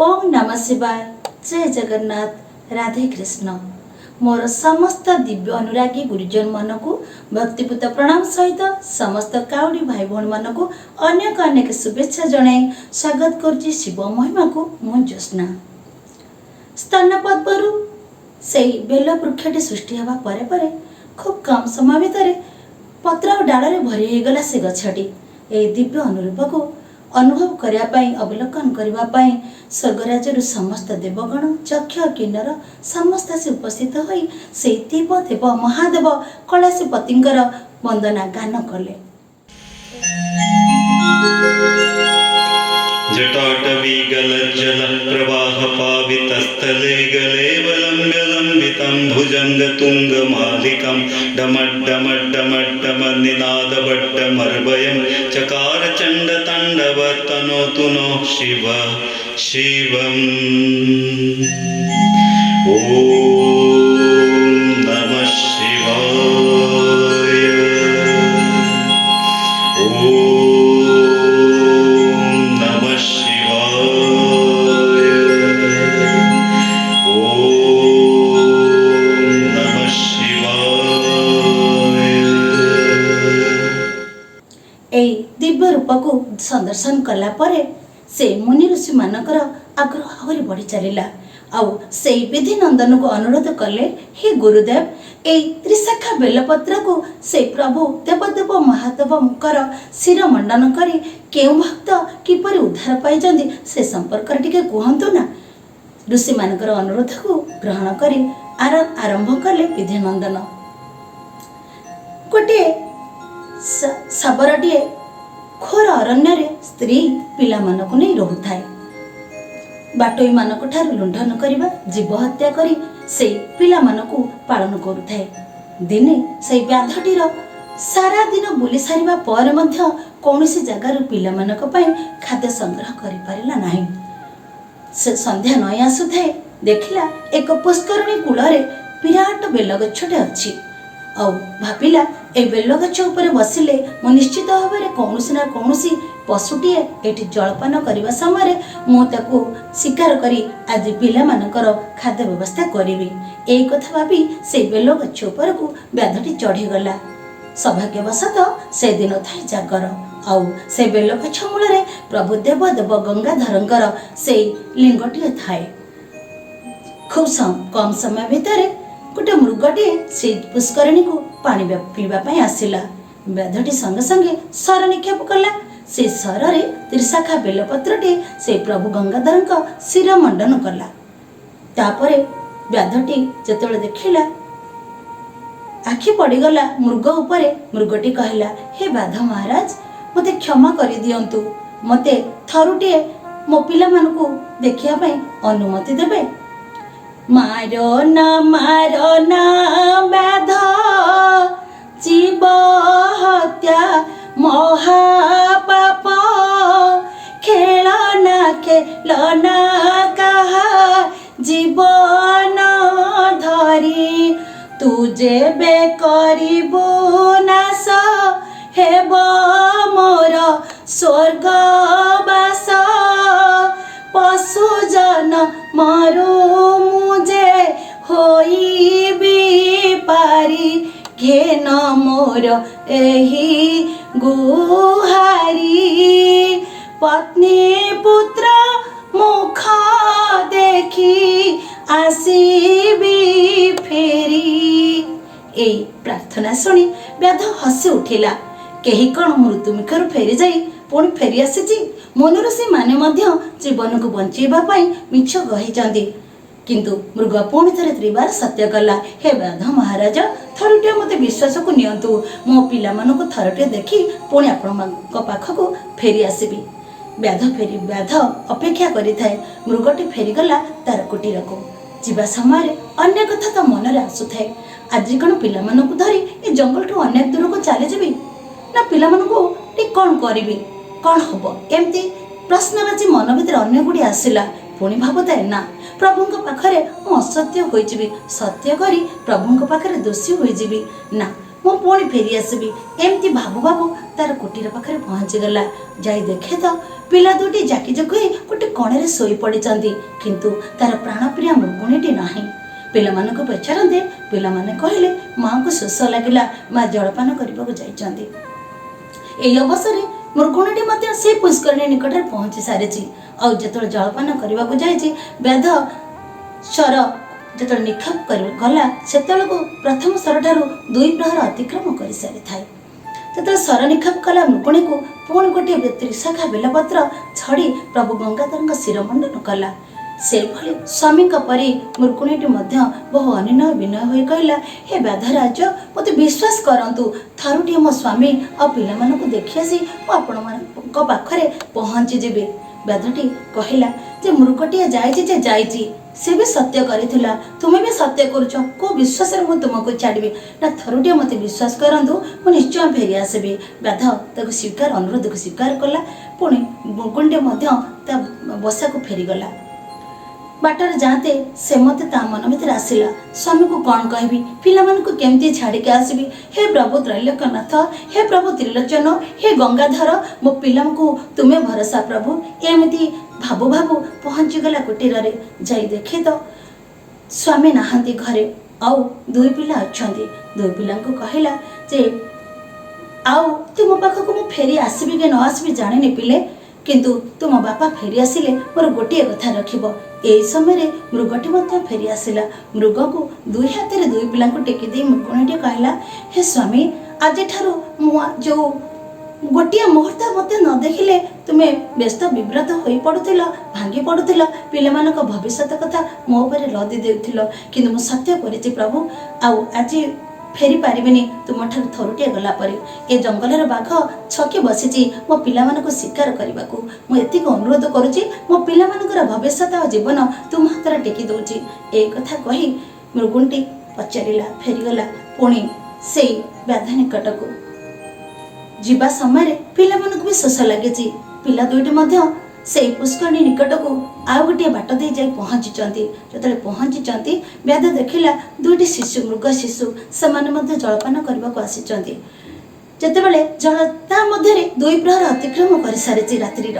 ଓಂ ନମଃ ଶିବାୟ, ଜୟ ଜଗନ୍ନାଥ, ରାଧେ କୃଷ୍ଣ। ମୋର ସମସ୍ତ ଦିବ୍ୟ ଅନୁରାଗୀ ଗୁରୁଜନମାନଙ୍କୁ ଭକ୍ତିପୂତ ପ୍ରଣାମ ସହିତ ସମସ୍ତ କାଉଡ଼ି ଭାଇ ଭଉଣୀମାନଙ୍କୁ ଅନେକ ଅନେକ ଶୁଭେଚ୍ଛା ଜଣାଇ ସ୍ୱାଗତ କରୁଛି ଶିବ ମହିମାକୁ। ମୁଁ ଜ୍ୟୋତ୍ସ୍ନା। ସ୍ତନ ପଦ୍ମରୁ ସେଇ ବେଲ ବୃକ୍ଷଟି ସୃଷ୍ଟି ହେବା ପରେ ପରେ ଖୁବ୍ କମ୍ ସମୟ ଭିତରେ ପତ୍ର ଆଉ ଡାଳରେ ଭରି ହୋଇଗଲା ସେ ଗଛଟି। ଏହି ଦିବ୍ୟ ଅନୁରୂପକୁ ଅନୁଭବ କରିବା ପାଇଁ, ଅବଲୋକନ କରିବା ପାଇଁ ସ୍ୱର୍ଗରାଜରୁ ସମସ୍ତ ଦେବଗଣ, ଯକ୍ଷ, କିନ୍ନର ସମସ୍ତେ ଆସି ଉପସ୍ଥିତ ହୋଇ ସେଇ ଦେବ ଦେବ ମହାଦେବ କୈଳାସପତିଙ୍କର ବନ୍ଦନା ଗାନ କଲେ। जटाटवीगलज्जल प्रवाहपावितस्थले गलेवलम्ब्यलम्बितं भुजङ्गतुङ्गमालिकं डमड्डमड्डमड्डमनिनादबड्डमर्वयं चकारचण्डताण्डवतनोतु नो शिव शिवम्। ॐ नमः शिवाय। ॐ नमः शिवाय। ॐ नमः शिवाय। ଏଇ ଦିବ୍ୟ ରୂପକୁ ସନ୍ଦର୍ଶନ କଲା ପରେ ସେ ମୁନି ଋଷିମାନଙ୍କର ଆଗ୍ରହ ଆହୁରି ବଢ଼ି ଚାଲିଲା। ଆଉ ସେଇ ବିଧି ନନ୍ଦନକୁ ଅନୁରୋଧ କଲେ, ହେ ଗୁରୁଦେବ, ଏଇ ତ୍ରିଶାଖା ବେଲପତ୍ରକୁ ସେଇ ପ୍ରଭୁ ଦେବଦେବ ମହାଦେବଙ୍କର ଶିର ମଣ୍ଡନ କରି କେଉଁ ଭକ୍ତ କିପରି ଉଦ୍ଧାର ପାଇଛନ୍ତି, ସେ ସମ୍ପର୍କରେ ଟିକେ କୁହନ୍ତୁ ନା। ଋଷିମାନଙ୍କର ଅନୁରୋଧକୁ ଗ୍ରହଣ କରି ଆରମ୍ଭ କଲେ ବିଧିନନ୍ଦନ। ଗୋଟିଏ ଶବରଟିଏ ଘୋର ଅରଣ୍ୟରେ ସ୍ତ୍ରୀ ପିଲାମାନଙ୍କୁ ନେଇ ରହୁଥାଏ। ବାଟୋଇମାନଙ୍କ ଠାରୁ ଲୁଣ୍ଠନ କରିବା, ଜୀବ ହତ୍ୟା କରି ସେଇ ପିଲାମାନଙ୍କୁ ପାଳନ କରୁଥାଏ। ଦିନେ ସେଇ ବ୍ୟାଧଟିର ସାରା ଦିନ ବୁଲି ସାରିବା ପରେ ମଧ୍ୟ କୌଣସି ଜାଗାରୁ ପିଲାମାନଙ୍କ ପାଇଁ ଖାଦ୍ୟ ସଂଗ୍ରହ କରିପାରିଲା ନାହିଁ। ସେ ସନ୍ଧ୍ୟା ନଇଁ ଆସୁଥାଏ, ଦେଖିଲା ଏକ ପୁଷ୍କରିଣୀ କୂଳରେ ବିରାଟ ବେଲଗଛଟେ ଅଛି। ଆଉ ଭାବିଲା, ଏଇ ବେଲଗଛ ଉପରେ ବସିଲେ ମୁଁ ନିଶ୍ଚିତ ଭାବରେ କୌଣସି ନା କୌଣସି ପଶୁଟିଏ ଏଠି ଜଳପାନ କରିବା ସମୟରେ ମୁଁ ତାକୁ ଶିକାର କରି ଆଜି ପିଲାମାନଙ୍କର ଖାଦ୍ୟ ବ୍ୟବସ୍ଥା କରିବି। ଏଇ କଥା ଭାବି ସେଇ ବେଲଗଛ ଉପରକୁ ବ୍ୟାଧଟି ଚଢ଼ିଗଲା। ସୌଭାଗ୍ୟବଶତଃ ସେଦିନ ଥାଏ ଜାଗର, ଆଉ ସେ ବେଲଗଛ ମୂଳରେ ପ୍ରଭୁ ଦେବ ଦେବ ଗଙ୍ଗାଧରଙ୍କର ସେଇ ଲିଙ୍ଗଟିଏ ଥାଏ। ଖୁବ୍ କମ୍ ସମୟ ଭିତରେ ଗୋଟେ ମୃଗଟିଏ ସେଇ ପୁଷ୍କରିଣୀକୁ ପାଣି ପିଇବା ପାଇଁ ଆସିଲା। ବ୍ୟାଧଟି ସଙ୍ଗେ ସଙ୍ଗେ ଶର ନିକ୍ଷେପ କଲା। ସେ ଶରରେ ତ୍ରିଶାଖା ବେଲପତ୍ରଟି ସେଇ ପ୍ରଭୁ ଗଙ୍ଗାଧରଙ୍କ ଶିର ମଣ୍ଡନ କଲା। ତାପରେ ବ୍ୟାଧଟି ଯେତେବେଳେ ଦେଖିଲା, ଆଖି ପଡ଼ିଗଲା ମୃଗ ଉପରେ। ମୃଗଟି କହିଲା, ହେ ବ୍ୟାଧ ମହାରାଜ, ମୋତେ କ୍ଷମା କରିଦିଅନ୍ତୁ। ମୋତେ ଥରୁଟିଏ ମୋ ପିଲାମାନଙ୍କୁ ଦେଖିବା ପାଇଁ ଅନୁମତି ଦେବେ? ମାର ନା, ମାର ନା ବ୍ୟାଧ, ଜୀବ ହତ୍ୟା ମହାପାପ। ଖେଳ ନା, ଖେଳ ନା କାହା ଜୀବନ ଧରି। ତୁ ଯେବେ କରିବୁ ନାଶ, ହେବ ମୋର ସ୍ୱର୍ଗବାସ। ପଶୁ ଜନ ମରୁ ମୁଁ ଯେ ହୋଇବି ପାରି, ଘେନ ମୋର ଏହି ଗୁହାରି। ପତ୍ନୀ ପୁତ୍ର ମୁଖ ଦେଖି ଆସିବି ଫେରି। ଏଇ ପ୍ରାର୍ଥନା ଶୁଣି ବ୍ୟାଧ ହସି ଉଠିଲା। କେହି କ'ଣ ମୃତ୍ୟୁ ମୁଖରୁ ଫେରିଯାଇ ପୁଣି ଫେରି ଆସିଛି? ମୁନିଋଷିମାନେ ମଧ୍ୟ ଜୀବନକୁ ବଞ୍ଚେଇବା ପାଇଁ ମିଛ କହିଛନ୍ତି। କିନ୍ତୁ ମୃଗ ପୁଣି ଥରେ ତ୍ରିବାର ସତ୍ୟ କଲା, ହେ ବ୍ୟାଧ ମହାରାଜ, ଥରୁଟିଏ ମୋତେ ବିଶ୍ୱାସକୁ ନିଅନ୍ତୁ। ମୋ ପିଲାମାନଙ୍କୁ ଥରଟିଏ ଦେଖି ପୁଣି ଆପଣଙ୍କ ପାଖକୁ ଫେରି ଆସିବି। ବ୍ୟାଧ ଅପେକ୍ଷା କରିଥାଏ। ମୃଗଟି ଫେରିଗଲା ତାର କୁଟୀରକୁ। ଯିବା ସମୟରେ ଅନେକ କଥା ତା ମନରେ ଆସୁଥାଏ। ଆଜି କ'ଣ ପିଲାମାନଙ୍କୁ ଧରି ଏ ଜଙ୍ଗଲଠୁ ଅନେକ ଦୂରକୁ ଚାଲିଯିବି, ନା ପିଲାମାନଙ୍କୁ ଟିକେ କ'ଣ କରିବି, କ'ଣ ହବ? ଏମିତି ପ୍ରଶ୍ନବାଚୀ ମନ ଭିତରେ ଅନେକ ଗୁଡ଼ିଏ ଆସିଲା। ପୁଣି ଭାବୁଥାଏ, ନା, ପ୍ରଭୁଙ୍କ ପାଖରେ ମୁଁ ଅସତ୍ୟ ହୋଇଯିବି, ସତ୍ୟ କରି ପ୍ରଭୁଙ୍କ ପାଖରେ ଦୋଷୀ ହୋଇଯିବି। ନା, ମୁଁ ପୁଣି ଫେରି ଆସିବି। ଏମିତି ଭାବୁ ଭାବୁ ତାର କୁଟୀର ପାଖରେ ପହଞ୍ଚିଗଲା। ଯାଇ ଦେଖେ ତ ପିଲା ଦୁଇଟି ଜାକିଜୁକି ହୋଇ ଗୋଟେ କଣରେ ଶୋଇ ପଡ଼ିଛନ୍ତି, କିନ୍ତୁ ତାର ପ୍ରାଣପ୍ରିୟ ମୃଗୁଣୀଟି ନାହିଁ। ପିଲାମାନଙ୍କୁ ପଚାରନ୍ତେ ପିଲାମାନେ କହିଲେ, ମାଙ୍କୁ ଶୋଷ ଲାଗିଲା, ମା ଜଳପାନ କରିବାକୁ ଯାଇଛନ୍ତି। ଏହି ଅବସରରେ ମୃଗୁଣୀଟି ମଧ୍ୟ ସେଇ ପୁଷ୍କରିଣୀ ନିକଟରେ ପହଞ୍ଚି ସାରିଛି। ଆଉ ଯେତେବେଳେ ଜଳପାନ କରିବାକୁ ଯାଇଛି, ବ୍ୟାଧ ଶର ଯେତେବେଳେ ନିକ୍ଷେପ କରି ଗଲା, ସେତେବେଳକୁ ପ୍ରଥମ ଶରଠାରୁ ଦୁଇ ପ୍ରହର ଅତିକ୍ରମ କରିସାରିଥାଏ। ଯେତେବେଳେ ଶର ନିକ୍ଷେପ କଲା ମୃଗୁଣୀକୁ, ପୁଣି ଗୋଟିଏ ତ୍ରିଶାଖା ବେଲପତ୍ର ଝଡ଼ି ପ୍ରଭୁ ଗଙ୍ଗାଧରଙ୍କ ଶିରମଣ୍ଡନ କଲା। ସେଭଳି ସ୍ୱାମୀଙ୍କ ପରି ମୃଗୁଣୀଟି ମଧ୍ୟ ବହୁ ଅନୁନୟ ବିନୟ ହୋଇ କହିଲା, ହେ ବ୍ୟାଧରାଜ, ମୋତେ ବିଶ୍ୱାସ କରନ୍ତୁ, ଥରୁଟିଏ ମୋ ସ୍ୱାମୀ ଆଉ ପିଲାମାନଙ୍କୁ ଦେଖି ଆସି ମୁଁ ଆପଣମାନଙ୍କ ପାଖରେ ପହଞ୍ଚିଯିବି। ବ୍ୟାଧଟି କହିଲା ଯେ ମୃଗଟିଏ ଯାଇଛି ଯେ ଯାଇଛି, ସେ ବି ସତ୍ୟ କରିଥିଲା, ତୁମେ ବି ସତ୍ୟ କରୁଛ, କେଉଁ ବିଶ୍ୱାସରେ ମୁଁ ତୁମକୁ ଛାଡ଼ିବି? ନା, ଥରୁଟିଏ ମୋତେ ବିଶ୍ୱାସ କରନ୍ତୁ, ମୁଁ ନିଶ୍ଚୟ ଫେରି ଆସିବି। ବ୍ୟାଧ ତାକୁ ସ୍ୱୀକାର ଅନୁରୋଧକୁ ସ୍ୱୀକାର କଲା। ପୁଣି ମୃଗୁଣୀଟି ମଧ୍ୟ ତା ବସାକୁ ଫେରିଗଲା। ବାଟରେ ଯାଆନ୍ତେ ସେ ମୋତେ ତା ମନ ଭିତରେ ଆସିଲା, ସ୍ୱାମୀକୁ କ'ଣ କହିବି, ପିଲାମାନଙ୍କୁ କେମିତି ଛାଡ଼ିକି ଆସିବି? ହେ ପ୍ରଭୁ ତ୍ରୈଲୋକ୍ୟନାଥ, ହେ ପ୍ରଭୁ ତ୍ରିଲୋଚନ, ହେ ଗଙ୍ଗାଧର, ମୋ ପିଲାଙ୍କୁ ତୁମେ ଭରସା ପ୍ରଭୁ। ଏମିତି ଭାବୁ ଭାବୁ ପହଞ୍ଚିଗଲା କୁଟୀରରେ। ଯାଇ ଦେଖେ ତ ସ୍ୱାମୀ ନାହାନ୍ତି ଘରେ, ଆଉ ଦୁଇ ପିଲା ଅଛନ୍ତି। ଦୁଇ ପିଲାଙ୍କୁ କହିଲା ଯେ ଆଉ ତୁମ ପାଖକୁ ମୁଁ ଫେରି ଆସିବି କି ନ ଆସିବି ଜାଣିନି ପିଲେ, କିନ୍ତୁ ତୁମ ବାପା ଫେରି ଆସିଲେ ମୋର ଗୋଟିଏ କଥା ରଖିବ। ଏହି ସମୟରେ ମୃଗଟି ମଧ୍ୟ ଫେରି ଆସିଲା। ମୃଗକୁ ଦୁଇ ହାତରେ ଦୁଇ ପିଲାଙ୍କୁ ଟେକି ଦେଇ ମୃଗୁଣୀଟି କହିଲା, ହେ ସ୍ୱାମୀ, ଆଜିଠାରୁ ମୁଁ ଯେଉଁ ଗୋଟିଏ ମୁହୂର୍ତ୍ତ ମୋତେ ନ ଦେଖିଲେ ତୁମେ ବ୍ୟସ୍ତ ବିବ୍ରତ ହୋଇ ପଡ଼ୁଥିଲ, ଭାଙ୍ଗି ପଡ଼ୁଥିଲ, ପିଲାମାନଙ୍କ ଭବିଷ୍ୟତ କଥା ମୋ ଉପରେ ଲଦି ଦେଉଥିଲ, କିନ୍ତୁ ମୁଁ ସତ୍ୟ କରିଛି ପ୍ରଭୁ, ଆଉ ଆଜି ଫେରି ପାରିବିନି ତୁମଠାରୁ ଥରୁଟିଏ ଗଲା ପରେ। ଏ ଜଙ୍ଗଲର ବାଘ ଛକି ବସିଛି ମୋ ପିଲାମାନଙ୍କୁ ଶିକାର କରିବାକୁ। ମୁଁ ଏତିକି ଅନୁରୋଧ କରୁଛି, ମୋ ପିଲାମାନଙ୍କର ଭବିଷ୍ୟତ ଆଉ ଜୀବନ ତୁମ ହାତରେ ଟେକି ଦେଉଛି। ଏଇ କଥା କହି ମୃଗୁଣୀଟି ପଚାରିଲା, ଫେରିଗଲା ପୁଣି ସେଇ ବ୍ୟାଧ ନିକଟକୁ। ଯିବା ସମୟରେ ପିଲାମାନଙ୍କୁ ବି ଶୋଷ ଲାଗିଛି। ପିଲା ଦୁଇଟି ମଧ୍ୟ ସେଇ ପୁଷ୍କରିଣୀ ନିକଟକୁ ଆଉ ଗୋଟିଏ ବାଟ ଦେଇ ଯାଇ ପହଞ୍ଚିଛନ୍ତି। ଯେତେବେଳେ ପହଞ୍ଚିଛନ୍ତି, ବ୍ୟାଧ ଦେଖିଲା ଦୁଇଟି ଶିଶୁ, ମୃଗ ଶିଶୁ, ସେମାନେ ମଧ୍ୟ ଜଳପାନ କରିବାକୁ ଆସିଛନ୍ତି। ଯେତେବେଳେ ଜଳ ତା ମଧ୍ୟରେ ଦୁଇ ପ୍ରହର ଅତିକ୍ରମ କରିସାରିଛି ରାତ୍ରିର,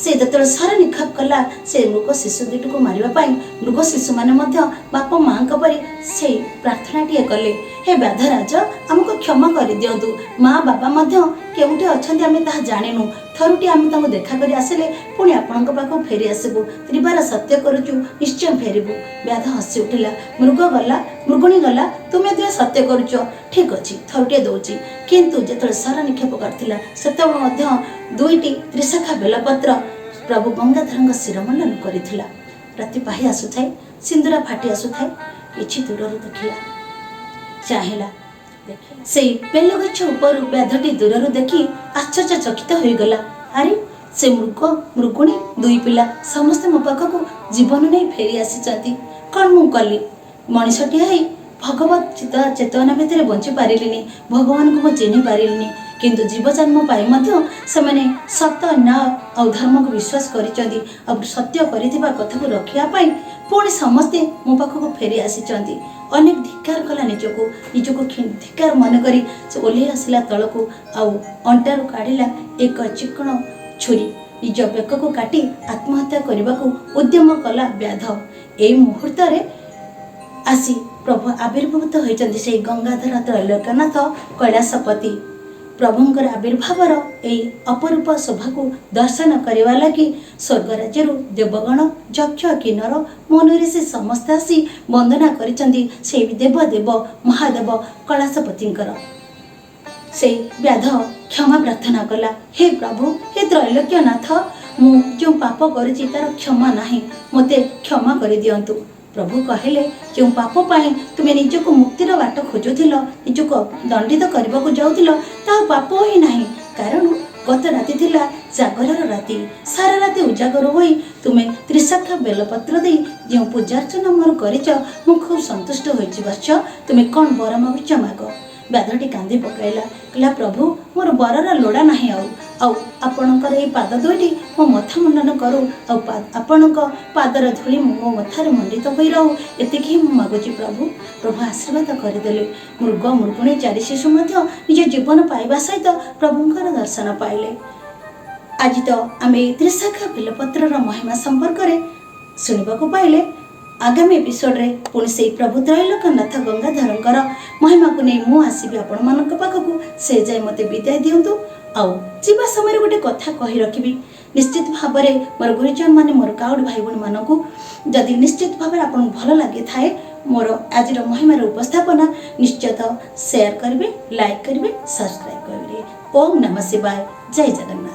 ସେ ଯେତେବେଳେ ଶର ନିକ୍ଷେପ କଲା ସେ ମୃଗ ଶିଶୁ ଦୁଇଟିକୁ ମାରିବା ପାଇଁ, ମୃଗ ଶିଶୁମାନେ ମଧ୍ୟ ବାପା ମାଙ୍କ ପରି ସେଇ ପ୍ରାର୍ଥନାଟିଏ କଲେ, ହେ ବ୍ୟାଧରାଜ, ଆମକୁ କ୍ଷମା କରିଦିଅନ୍ତୁ। ମା ବାବା ମଧ୍ୟ କେଉଁଠି ଅଛନ୍ତି ଆମେ ତାହା ଜାଣିନୁ। ଥରୁଟିଏ ଆମେ ତାଙ୍କୁ ଦେଖା କରି ଆସିଲେ ପୁଣି ଆପଣଙ୍କ ପାଖକୁ ଫେରି ଆସିବୁ। ତ୍ରିବାର ସତ୍ୟ କରୁଛୁ, ନିଶ୍ଚୟ ଫେରିବୁ। ବ୍ୟାଧ ହସି ଉଠିଲା। ମୃଗ ଗଲା, ମୃଗୁଣୀ ଗଲା, ତୁମେ ଦୁହେଁ ସତ୍ୟ କରୁଛ, ଠିକ୍ ଅଛି, ଥରୁଟିଏ ଦଉଛି। କିନ୍ତୁ ଯେତେବେଳେ ଶର ନିକ୍ଷେପ କରିଥିଲା, ସେତେବେଳେ ମଧ୍ୟ ଦୁଇଟି ତ୍ରିଶାଖା ବେଲପତ୍ର ପ୍ରଭୁ ଗଙ୍ଗାଧରଙ୍କ ଶିରମଣ୍ଡନ କରିଥିଲା। ରାତି ପାହି ଆସୁଥାଏ, ସିନ୍ଦୁରା ଫାଟି ଆସୁଥାଏ। କିଛି ଦୂରରୁ ଦେଖିଲା, ଚାହିଁଲା, ସେଇ ବେଲଗଛ ଉପରୁ ବ୍ୟାଧଟି ଦୂରରୁ ଦେଖି ଆଶ୍ଚର୍ଯ୍ୟଚକିତ ହୋଇଗଲା। ଆରେ, ସେ ମୃଗ ମୃଗୁଣୀ ଦୁଇ ପିଲା ସମସ୍ତେ ମୋ ପାଖକୁ ଜୀବନ ନେଇ ଫେରି ଆସିଛନ୍ତି। କ'ଣ ମୁଁ କଲି? ମଣିଷଟିଏ ହେଇ ଭଗବତ ଚେତନା ଭିତରେ ବଞ୍ଚି ପାରିଲିନି, ଭଗବାନଙ୍କୁ ମୁଁ ଚିହ୍ନି ପାରିଲିନି, କିନ୍ତୁ ଜୀବଜନ୍ମ ପାଇ ମଧ୍ୟ ସେମାନେ ସତ, ନ୍ୟାୟ ଆଉ ଧର୍ମକୁ ବିଶ୍ୱାସ କରିଛନ୍ତି, ଆଉ ସତ୍ୟ କରିଥିବା କଥାକୁ ରଖିବା ପାଇଁ ପୁଣି ସମସ୍ତେ ମୋ ପାଖକୁ ଫେରି ଆସିଛନ୍ତି। ଅନେକ ଧିକ୍କାର କଲା ନିଜକୁ, ନିଜକୁ ଧିକ୍କାର ମନେ କରି ସେ ଓହ୍ଲେଇ ଆସିଲା ତଳକୁ, ଆଉ ଅଣ୍ଟାରୁ କାଢ଼ିଲା ଏକ ଚିକ୍କଣ ଛୁରୀ। ନିଜ ବେକକୁ କାଟି ଆତ୍ମହତ୍ୟା କରିବାକୁ ଉଦ୍ୟମ କଲା ବ୍ୟାଧ। ଏଇ ମୁହୂର୍ତ୍ତରେ ଆସି ପ୍ରଭୁ ଆବିର୍ଭୂତ ହୋଇଛନ୍ତି ସେଇ ଗଙ୍ଗାଧର ତ୍ରୈଲୋକ୍ୟନାଥ କୈଳାସପତି। ପ୍ରଭୁଙ୍କର ଆବିର୍ଭାବର ଏଇ ଅପରୂପ ଶୋଭାକୁ ଦର୍ଶନ କରିବା ଲାଗି ସ୍ୱର୍ଗ ରାଜ୍ୟରୁ ଦେବଗଣ, ଯକ୍ଷ, କିନ୍ନର, ମୁନିଋଷି ସମସ୍ତେ ଆସି ବନ୍ଦନା କରିଛନ୍ତି ସେଇ ଦେବ ଦେବ ମହାଦେବ କୈଳାସପତିଙ୍କର। ସେଇ ବ୍ୟାଧ କ୍ଷମା ପ୍ରାର୍ଥନା କଲା, ହେ ପ୍ରଭୁ, ହେ ତ୍ରୈଲୋକ୍ୟନାଥ, ମୁଁ ଯେଉଁ ପାପ କରିଛି ତାର କ୍ଷମା ନାହିଁ, ମୋତେ କ୍ଷମା କରିଦିଅନ୍ତୁ। ପ୍ରଭୁ କହିଲେ, ଯେଉଁ ପାପ ପାଇଁ ତୁମେ ନିଜକୁ ମୁକ୍ତିର ବାଟ ଖୋଜୁଥିଲ, ନିଜକୁ ଦଣ୍ଡିତ କରିବାକୁ ଯାଉଥିଲ, ତାହା ପାପ ହିଁ ନାହିଁ। କାରଣ ଗତ ରାତି ଥିଲା ଜାଗରର ରାତି। ସାରା ରାତି ଉଜାଗର ହୋଇ ତୁମେ ତ୍ରିଶାଖା ବେଲପତ୍ର ଦେଇ ଯେଉଁ ପୂଜାର୍ଚ୍ଚନା ମୋର କରିଛ, ମୁଁ ଖୁବ୍ ସନ୍ତୁଷ୍ଟ ହୋଇଛି। ବତ୍ସ, ତୁମେ କ'ଣ ବର ମାଗୁଛ ମାଗ। ବ୍ୟାଧଟି କାନ୍ଦି ପକାଇଲା, କହିଲା, ପ୍ରଭୁ, ମୋର ବରର ଲୋଡ଼ା ନାହିଁ, ଆଉ ଆପଣଙ୍କର ଏଇ ପାଦ ଦୁଇଟି ମୋ ମଥା ମୁଣ୍ଡନ କରୁ, ଆଉ ଆପଣଙ୍କ ପାଦର ଧୂଳି ମୋ ମଥାରେ ମଣ୍ଡିତ ହୋଇ ରହୁ, ଏତିକି ହିଁ ମୁଁ ମାଗୁଛି ପ୍ରଭୁ। ପ୍ରଭୁ ଆଶୀର୍ବାଦ କରିଦେଲେ। ମୃଗ ମୃଗୁଣୀ ଚାରି ଶିଶୁ ମଧ୍ୟ ନିଜ ଜୀବନ ପାଇବା ସହିତ ପ୍ରଭୁଙ୍କର ଦର୍ଶନ ପାଇଲେ। ଆଜି ତ ଆମେ ଏଇ ତ୍ରିଶାଖା ବେଲପତ୍ରର ମହିମା ସମ୍ପର୍କରେ ଶୁଣିବାକୁ ପାଇଲେ। ଆଗାମୀ ଏପିସୋଡ଼ରେ ପୁଣି ସେଇ ପ୍ରଭୁ ତ୍ରୈଲୋକନାଥ ଗଙ୍ଗାଧରଙ୍କର ମହିମାକୁ ନେଇ ମୁଁ ଆସିବି ଆପଣମାନଙ୍କ ପାଖକୁ। ସେ ଯାଏ ମୋତେ ବିଦାୟ ଦିଅନ୍ତୁ। ଆଉ ଯିବା ସମୟରେ ଗୋଟେ କଥା କହି ରଖିବି, ନିଶ୍ଚିତ ଭାବରେ ମୋର ଗୁରୁଜନମାନେ, ମୋର କାଉଡ଼ି ଭାଇ ଭଉଣୀମାନଙ୍କୁ, ଯଦି ନିଶ୍ଚିତ ଭାବରେ ଆପଣଙ୍କୁ ଭଲ ଲାଗିଥାଏ ମୋର ଆଜିର ମହିମାର ଉପସ୍ଥାପନା, ନିଶ୍ଚିତ ସେୟାର କରିବେ, ଲାଇକ୍ କରିବେ, ସବସ୍କ୍ରାଇବ୍ କରିବେ। ଓମ୍ ନମଃ ଶିବାୟ। ଜୟ ଜଗନ୍ନାଥ।